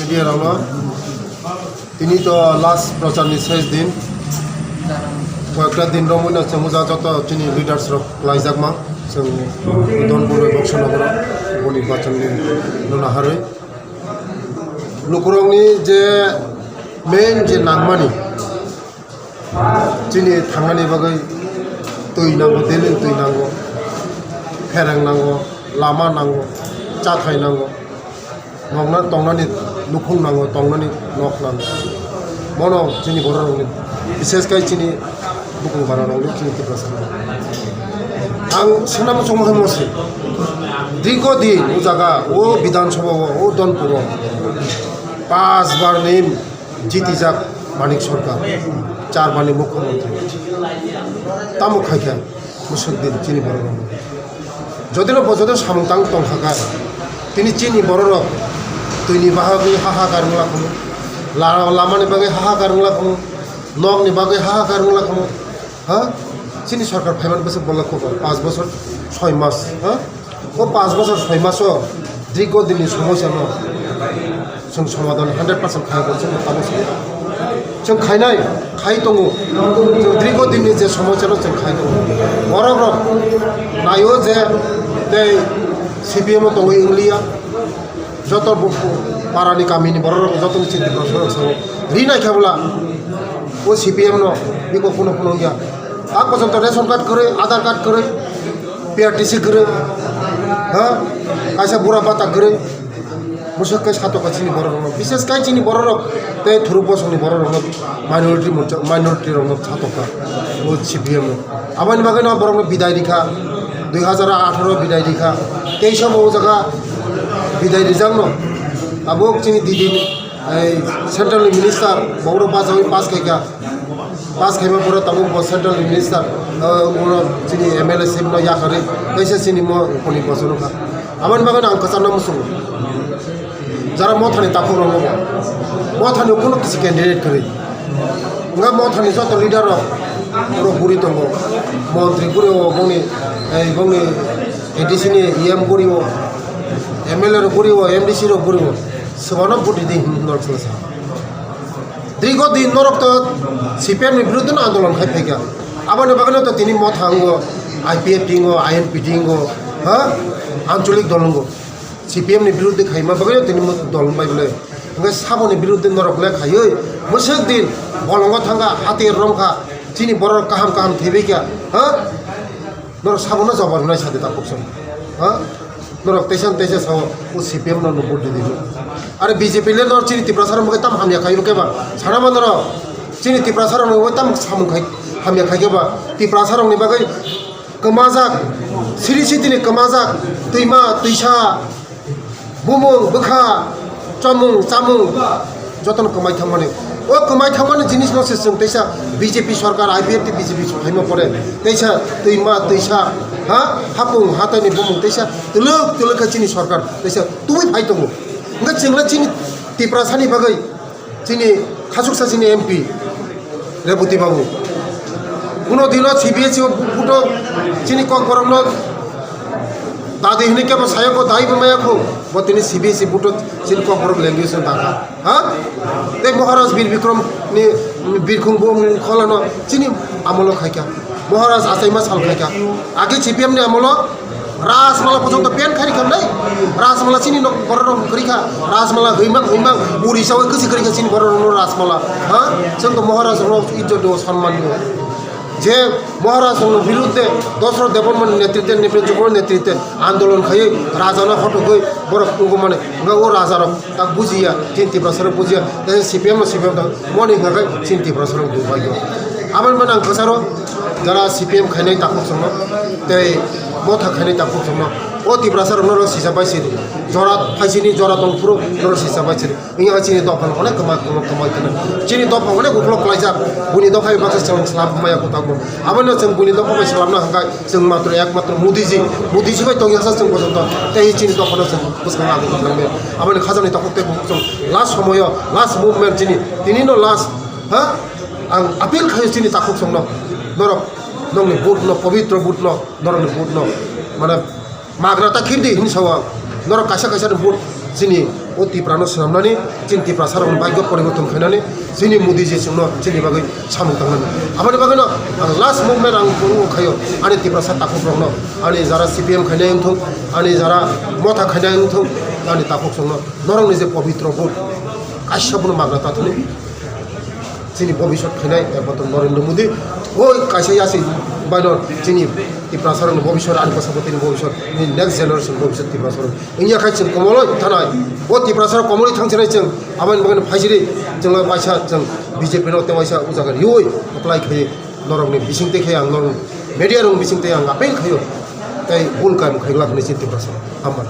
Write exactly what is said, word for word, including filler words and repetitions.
Media rokno tini to last prochar ni ses din, koyekta din romwi no chwng ja joto chini leaders rok klaijakma chwng Donpur bai Boksonogoro boni bachang ni nuna harwi lukurokni je main je nangmani chini thangnani bagwi twi nango, daily twi nango, phereng nango, lama nango, chathai nango, nokna tongnani nukhung nango, tongnani nok nango. Bono chini bororokni, bishes khai chini bukung bararokni chini Tiprasa. Ang swnam chongma hwnmose, dirgo din o jaga, o Bidhan Sabha o, o Donpuro, pas bar ni jitijak Manik Sarkar, char bar ni mukhyamantri. Tamo khaikha musuk din chini bororok. Jodino bo joto samung tang tongkha kha, tini chini bororok twini bahagwi hahakar wngla khamu, la-, lamani bagwi hahakar wngla khamu, nokni bagwi hahakar wngla khamu. Ha? Chini sorkar phaiman bwswk bolai khugo, pas bosor soi mas, ha? O pas bosor soi maso dirgo dinni somosyano chwng somadhan hundred percent khai bo chwng tamo sai. Chwng khainai, khai tongo. Chwng dirgo dinni je somosyano chwng khai tongo. Borok rok naio je tei C P M o tongwi wngliya. Joto bu-, parani kamini borok rok jotoni chini borok rok sao. Ri nai khe bwla o C P M no biko kuno kuno wngya. Tak pojonto ration card kwrwi, Aadhaar card kwrwi, P R T C kwrwi, ha? Kaisa bura bata kwrwi. Bwswk khe satokha chini borok rokno. Bishes khai chini borok rok tei thuruk bosongni borok rokno minority mocha-, minority rokno satokha o C P M no. Aboni bagwi no borokno bidai rikha, dui hazar atharo bidai rikha. Teisa bo o jaga bidai rijakno. Abo chini didi, ei, central ni minister, boro pass oi pass khaikha. Pass khaima pore tabuk bo central ni minister, o, oro chini M L A sip no yakarwi, teisa chini mo koni bochorokha. Aboni bagwi no ang kwchangno muchungo. Jara Mothani takhuk rokno bo. Mothani kunu kisi candidate kwrwi. Wngkha Mothani joto leader rok, rok buri tongo. Montri buri o bongni, ei bongni A D C ni E M buri o, M L A rok buri o, M D C rok buri o. Swbano vote ridi hinwi norok chwngsa. Dirgo din norok to C P M ni biruddhe no andolon khai phaikha. Aboni bagwi no to tini Motha wngo, I P F T wngo, I N P T wngo, ha? Ancholik dol wngo. C P M ni biruddhe khaima bagwi tini mo-, dol wngbai bwle. Hwnkhe saboni biruddhe norok le khaiwi mwswk din bolongo thangkha, hati romkha, chini borok kaham kaham thwibaikha, ha? Norok sabono jawab rwnai sadi takhuk song, ha? Norok teisa teisa sao, o C P M no vote ridi. Are B J P le nor chini Tiprasa rok tam hamya khai rw khe ba. Sana ma norok chini Tiprasa rok tam samung khai hamya khai khe ba. Tiprasa rok ni bagwi kwmajak, siri sitini kwmajak, twima, twisa, bumung, bwkha, chomung, chamung, jotono kwmai thangmani. O kwmai thangmani jinis no se chwng teisa B J P sorkar, I P F T B J P phaima pore, teisa twima, twisa, ha, hapung, hataini bumung, teisa twlwk, twlwk khe chini sorkar, teisa tubui phai tongo. Hwnkhe chwngno chini Tiprasani bagwi, chini khasuksa chini M P Reboti Babu. Kuno dino C B S E o buto chini Kokborokno dadi hini kebo sayoko dai bo maya khu. Bo tini C B S E buto chini Kokborok language no dakha. Ha? Tei Maharaj Bir Bikrom ni Birkhung bo kholano chini amolo khaikha. Maharaj achaima sal khaikha. Age C P M ni amolo Rajmala porjonto ban khairi khamnai. Rajmala chini nok borok rok kwrwi kha. Rajmala hwimang hwimang buri sawi kwchwi kwrwi kha chini borok rokno Rajmala. Ha? Chwng to Maharaj rokno ijjot do, sanman do. Je Maharaj rokno biruddhe Dasarath Debbarmani netritwe, Nripendranath Chakraborty netritwe andolon khaiwi rajano hotogwi borok ungumani. Hwnkhe o rajarok tak bujiya, chini Tiprasarok bujiya. Tei C P M no C P M tak moni hwnkhe chini Tiprasarok bubaio. Aboni bagwi ang kwcharo jara C P M khainai takhuk chwngno tei Motha khainai takhuk chwngno o Tiprasarok norok sisa bai sidi. Jora phaisini jora tong phuru norok sisa bai sidi. Wngya chini dopha onek kwma kwma kwma kwma. Chini dopha onek uklok klaijak. Buni dopha bai baksa chwng slam maya kwtakbo. Abono chwng buni dopha bai slamna hwnkhe chwng matro ekmatro Modiji, Modiji bai tongya sa chwng bojoto. Tei chini dophano chwng bwskango aguk thangmaya. Aboni khajani takhuk tei bukhuk chwng last somoyo, last movement chini. Tini no last, ha? Ang appeal khayo chini takhuk chwngno. Norok nongni vote no, pobitro vote no, norokni vote no. Mane magra ta khirdi hinwi sao ang. Norok kaisa kaisa ni vote chini O Tiprano swnamnani, chini Tiprasarokni bhagyo poriborton khainani, chini Modiji chwngno chini bagwi samung tangnani. Aboni bagwino ang last movement ang phunuk khaio, ani Tiprasa takhukrokno, ani jara C P M khainai wngthung, ani jara motha khainai wngthung, ani takhuk chwngno, norokni je pobitro vote, kaisa bono magna ta thani. Chini bobisot khainai ekmatro Narendra Modi. Oi kaisa yasi baino chini Tiprasarokni bobisot, ani bwsakotini bobisot, ni next generation bobisot Tiprasarok. Wngya khai chwng komoloi thanai. O Tiprasarok komoloi thangsinai chwng. Aboni bagwino phaisiri chwng lai waisa chwng B J P no tei waisa o jaga riui apply khai norokni bisingtwi khai ang norok media rok bisingtwi ang appeal khaio. Tei bul kaim khai glak hinwi chini Tiprasarok. Hambai.